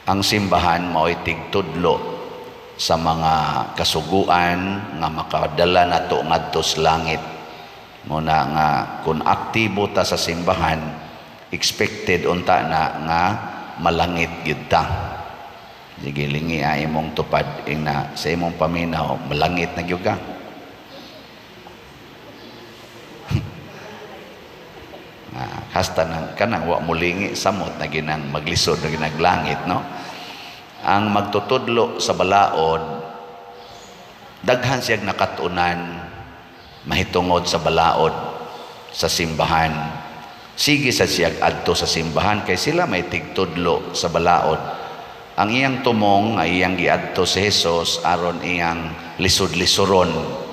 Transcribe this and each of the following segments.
Ang simbahan mao'y tigtudlo sa mga kasuguan nga makadala nato ngadto sa langit. Muna nga kung aktibo ta sa simbahan, expected unta na nga malangit gyud ta. Sige, lingi a imong tupad ina sa imong paminaw, malangit na gyud ka. Ah, hasta nang kanang wa mulingi, samot na ginang maglisod na ginang langit, no? Ang magtutudlo sa balaod, daghan siyang nakatunan mahitungod sa balaod sa simbahan. Sige sa siyag adto sa simbahan kay sila may tigtudlo sa balaod. Ang iyang tumong ay iyang giadto si Jesus aron iyang lisod-lisuron.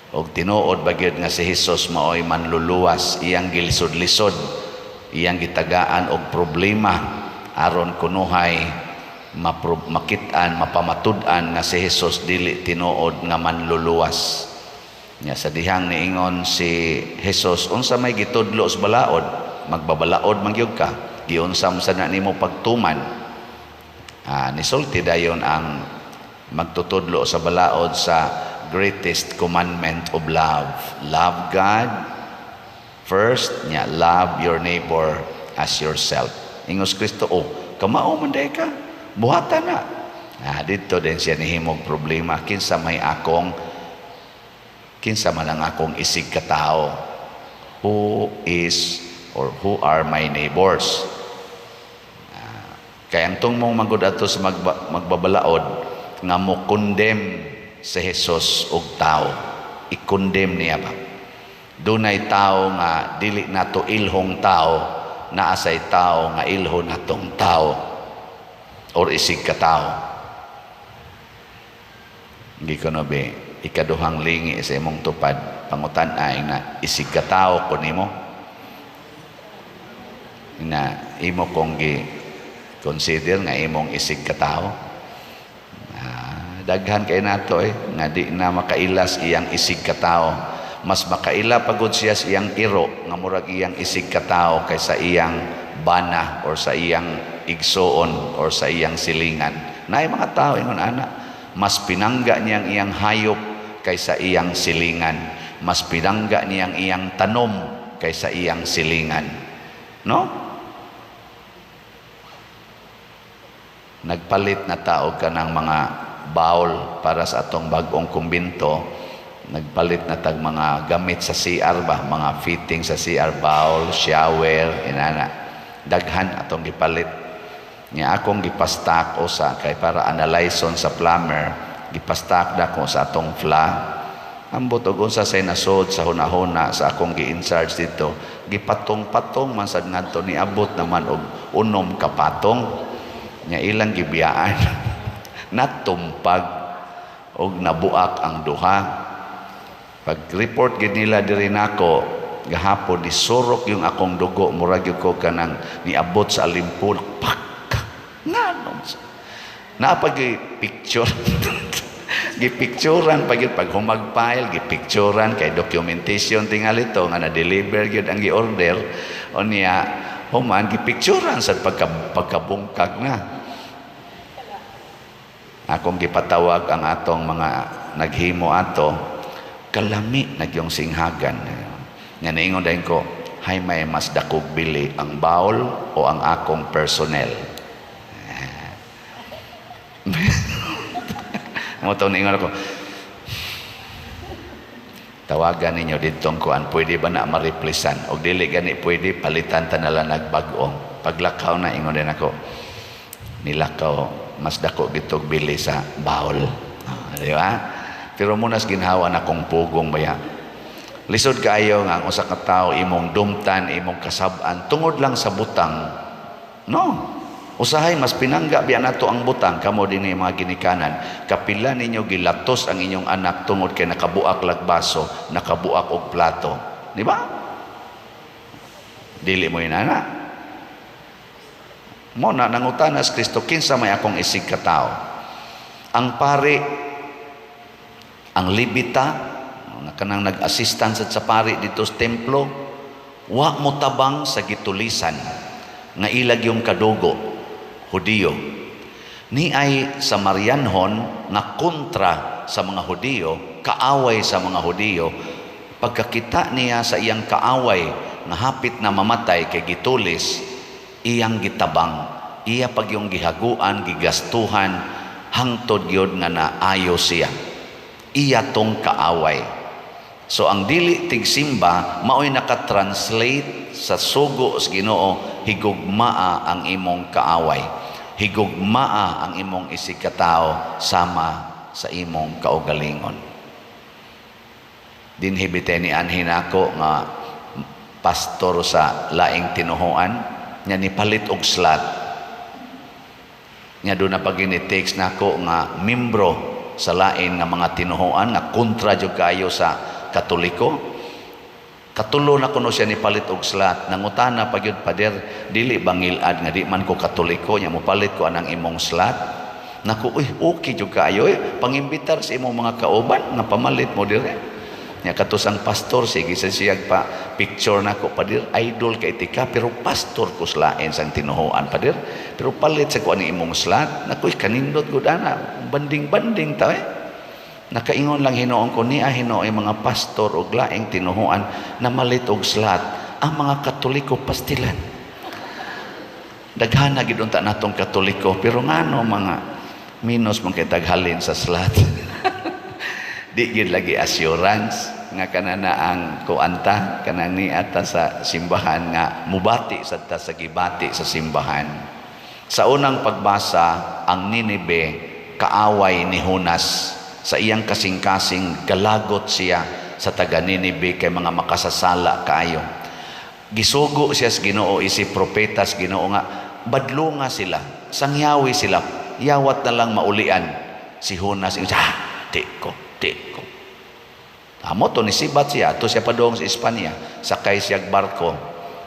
Og tinuod ba gyud nga si Jesus maoy manluluwas, iyang gilisod-lisod, iyang gitagaan og problema aron kunuhay makit-an, mapamatud-an nga si Jesus dili tinuod nga manluluwas. Nya sa dihang niingon si Jesus, unsa may gitudlo sa balaod? Magbabalaod man gyud ka, giunsa man sa na nimo pagtuman? Ah, nisulti dayon ang magtutudlo sa balaod sa greatest commandment of love. Love God first, nya love your neighbor as yourself. Ingos Kristo, "Oh, kamao man day ka, buhatan na." Ah, dito din siya nihimog problema, kinsa man ang akong isig katao? Who is or who are my neighbors? Ah, kaya ang tungmong magud ato sa magbabalaod nga mo condemn si Jesus og tao. I-condemn niya ba? Dunay tao nga dili nato ilhong tao, naa say tao nga ilho natong tao or isig ka tao. Hindi ko na be, ikaduhang lingi sa imong tupad, pangutan ay na isig ka tao ko nimo. Na imo kong gi consider nga imong isig ka tao. Ah, daghan kay nato eh nga di na makailas iyang isig ka tao. Mas makaila pagod siya sa iyang iro nga murag iyang isig ka tao kaysa iyang bana or sa iyang igsuon or sa iyang silingan. Naay mga tao ingon ana, mas pinangga niyang iyang hayop kaysa iyang silingan. Mas pinangga niyang iyang tanom kaysa iyang silingan. No? Nagpalit na tao ka ng mga bowl para sa atong bagong kumbinto, nagpalit na tag mga gamit sa CR ba, mga fitting sa CR, bowl, shower, inana. Daghan atong gipalit. Nya akong gipastak usa kay para analyson sa plumber, gipastak dako sa atong fla. Ambot og unsa say nasod sa hunahuna sa akong gi-in charge dito, gipatong-patong man sad ngadto, niabot naman og 6 ka patong. Nya ilang gibiyaan. Natumpag og nabuak ang duha. Pag-report gid nila diri nako gahapon, disurok yung akong dugo, murag gyud ko kanang niabot sa alimpuna. Pak! Ngano? Naa pa picture. Gipicturan pa gyud pag humag file, gipicturan kay documentation tingali to nga na-deliver gyud ang gi-order. O niya, human gipicturan sa pagkabungkag na. Akong gipatawag ang atong mga naghimo ato, kalami nagyong singhagan. Nga niingon dayon ko, "Hay, may mas dakog bili, ang bowl o ang akong personnel?" Mo to niingon ako, "Tawagan ninyo ditong kuan, pwede ba na ma-replacean? Og dili gani pwede, palitan ta na lang nagbag-o." Paglakaw na, ingon din ako, nilakaw, mas dako gitog bili sa bowl. Ah, di ba? Pero munas ginhawa na kong pugong baya. Lisod kaayo nga ang usa ka tawo imong dumtan, imong kasab-an tungod lang sa butang. No. Usahay mas pinangga biya nato ang butang. Kamo dinhi mga ginikanan. Kapila ninyo gilatos ang inyong anak tungod kay nakabuak lag baso, nakabuak og plato. Di ba? Dili mo inana. Mo na nangutana si Kristo, "Kinsa may akong isig ka tao?" Ang pari, ang Levita, nga kanang nag-assistant sa pari dito sa templo, wa mo tabang sa gitulisan nga ilag yung kadugo, Hudiyo. Ni ay Samarianhon nga kontra sa mga Hudiyo, kaaway sa mga Hudiyo. Pagkakita niya sa iyang kaaway nga hapit na mamatay kay gitulis, iyang gitabang, iya pagyong gihaguan, gigastuhan, hangtod gyud nga naayo siya. Iya tong kaaway. So ang dili tigsimba maoy naka-translate sa sugo sa Ginoo, higugmaa ang imong kaaway. Higugmaa ang imong isigkatao sama sa imong kaugalingon. Dinhi bitay ni anhin nako nga pastor sa laing tinuhuan nya nipalit og slot. Nya doon na pag text nako nga membro sa lain nga mga tinuhuan nga kontra jud kayo sa Katoliko. Katulo na kuno siya nipalit og slot. Nangutana pa gyud, "Pader, dili ba ngilad nga di man ko Katoliko nya mopalit ko anang imong slot?" Naku, uy, okay jud kaayo eh. Pangimbitar sa imong mga kauban nga pamalit mo dire. Nya katos ang pastor, sige sa siyag pa picture nako, "Pader, idol kay tika, pero pastor ko sa lain sang tinuhuan, pader. Pero palit sa ko ani imong slot." Naku, kanindot gud ana. Banding-banding ta eh. Nakaingon lang hinuon ko niya hinuon mga pastor og laing tinuhuan na malit og slot. Ang mga Katoliko pastilan. Daghan na gid unta natong Katoliko, pero ngano mga minus man kay taghalin sa slot. Di gid lagi assurance nga kanana ang kuanta kanang niata sa simbahan nga mubati sad ta sa gibati sa simbahan. Sa unang pagbasa, ang Ninibe kaaway ni Jonas. Sa iyang kasing-kasing galagot siya sa taga Ninibe kay mga makasasala kaayo. Gisugo siya sa Ginoo isip propeta sa Ginoo nga badlunga sila, sangyawi sila, yawat na lang maulian. Si Jonas ingon, "Ah, di ko, di ko." Amo to ni sibat siya, to siya padung sa Espanya, sakay siya barko.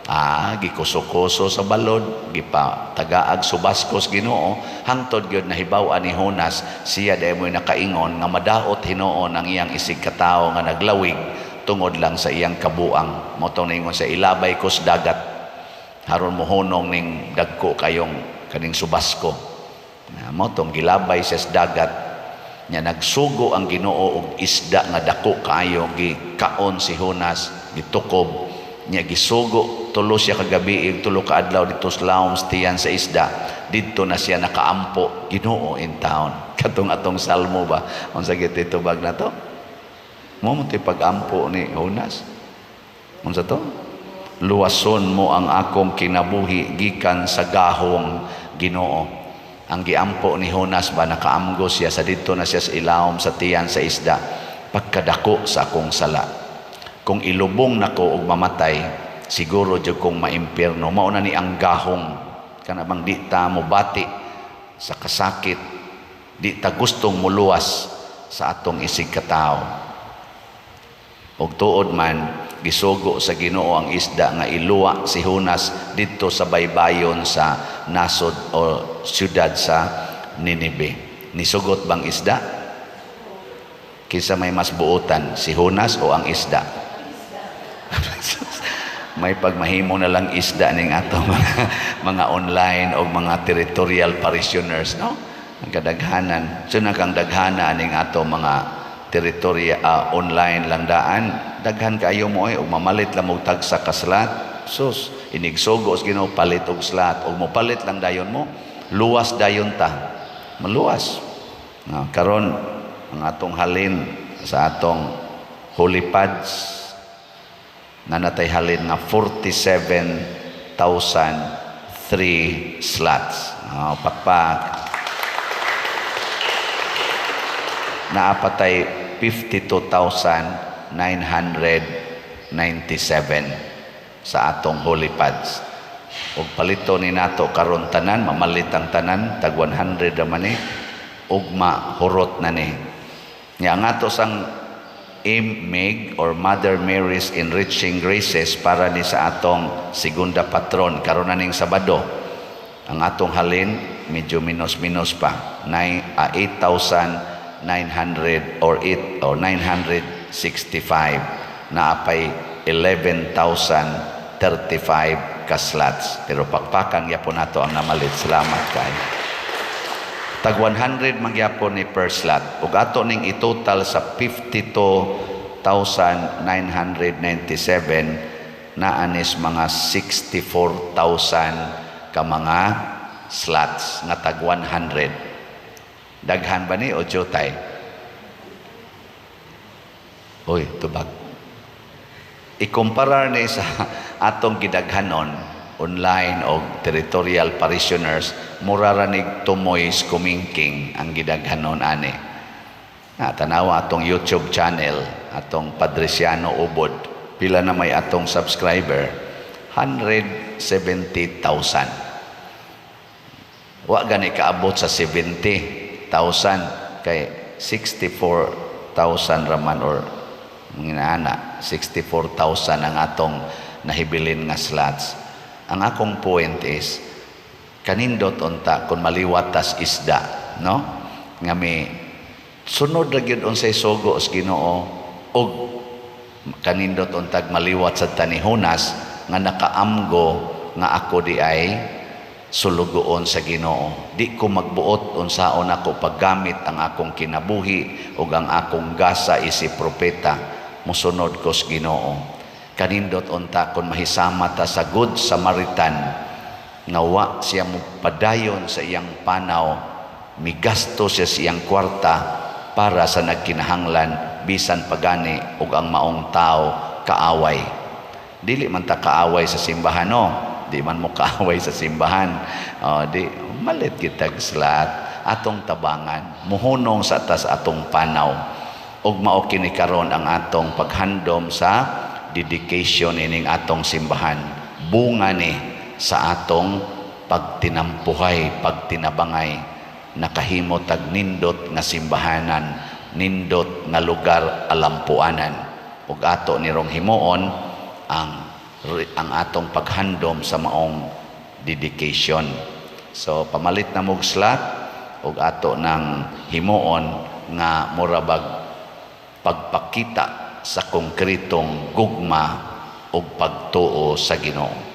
Ah, gikuso-kuso sa balod, gipa tagaag subaskos Ginoo, hangtod gyud nahibaw-an ni Jonas, siya dahil mo'y nakaingon nga madaot hinuon ang iyang isig katawo nga naglawig tungod lang sa iyang kabuang. Mao tong ningon sa ilabay ko sa dagat, haron mohunong ning dagko kayong kaning subasko. Na mao tong gilabay siya sa dagat, nya nagsugo ang Ginoo og isda nga dako kaayo, gikaon si Jonas, gitukob nya. Gisugo 3 siya kagabi, 3 ka adlaw dito sa lawom sa tiyan sa isda. Didto na siya nakaampo, "Ginoo in town." Katong atong salmo ba, unsa gid tubag na to mo mo pag-ampo ni Jonas, unsa to? "Luwason mo ang akong kinabuhi gikan sa gahong Ginoo." Ang giampo ni Jonas ba, nakaamgo siya sa didto na siya sa ilawom sa tiyan sa isda, "Pagkadako sa akong sala, kung ilubong nako og mamatay, siguro jud kong maimpierno." Mao na ni ang gahong kana bang di ta mobati sa kasakit, di ta gustong muluwas sa atong isig katawo. Og tuod man, gisugo sa Ginoo ang isda nga iluwa si Jonas didto sa baybayon sa nasod o syudad sa Ninibe. Nisugot bang isda? Kinsa may mas buotan, si Jonas o ang isda? May pagmahimo na lang isda ning ato mga online o mga territorial parishioners, no? Ang kadaghanan, so na kang daghana ning ato mga territorial online lang daan. Daghan kaayo mo ay ug mamalit lang mo tagsa ka slot. Sus, inigsugo sa Ginoo, palit og slot ug mopalit lang dayon mo, luwas dayon ta. Maluwas. No, karon ang atong halin sa atong holy pads na natay halin nga 47,003 slots. Oh, pakpak. Naapatay 52,997 sa atong holy pads. Ug palito ni nato karon tanan, mamalit ang tanan, tag 100 naman ni, ugma hurot na ni. Nya ang ato sang MMEG or Mother Mary's Enriching Graces para ni sa atong segunda patron karon na ning Sabado. Ang atong halin medyo minus-minus pa, 8,900 or 8 or 965, naapay 11,035 ka slots. Pero pakpakan gyapon nato ang namalit. Salamat kay. Tag 100 man gyapon ni per slot. Ug ato ning itotal sa 52,997, naa nis mga 64,000 ka mga slots nga tag 100. Daghan ba ni o jutay? Uy, tubag. Ikumparar ni sa atong gidaghanon online o territorial parishioners, mura ra nig tumoy kumingking ang gidaghanon ani. Na tanawa atong YouTube channel, atong Padriciano Ubod, pila na may atong subscriber? 170,000. Wa gani kaabot sa 70,000 kay 64,000 raman or mga 64,000 ang atong nahibilin nga slots. Ang akong point is kanindot unta kung maliwat tas isda, no? Nga may sunod ra gyud unsay sugo sa Ginoo, ug kanindot untag maliwat sa tanihunas nga nakaamgo nga ako di ay sulugoon sa Ginoo. Di ko magbuot unsaon ako paggamit ang akong kinabuhi ug ang akong gasa isip propeta, mosunod ko sa Ginoo. Kanindot unta kon mahisama ta sa Good Samaritan nga wa siya padayon sa iyang panaw, migasto siya sa iyang kwarta para sa nagkinahanglan, bisan pagani ug ang maong tao kaaway. Dili man ta kaaway sa simbahan, no? Di man mo kaaway sa simbahan. O, di malit kitag slot, atong tabangan, muhunong sa tas atong panaw. Ug mao kini karon ang atong paghandom sa dedication ining atong simbahan. Bunga ni sa atong pagtinampuhay, pagtinabangay, nakahimo tag nindot nga simbahanan, nindot nga lugar alampuanan. Ug ato nirong himuon ang atong paghandom sa maong dedication. So pamalit na mog slot ug ato nang himuon nga murabag pagpakita sa konkretong gugma ug pagtuo sa Ginoo.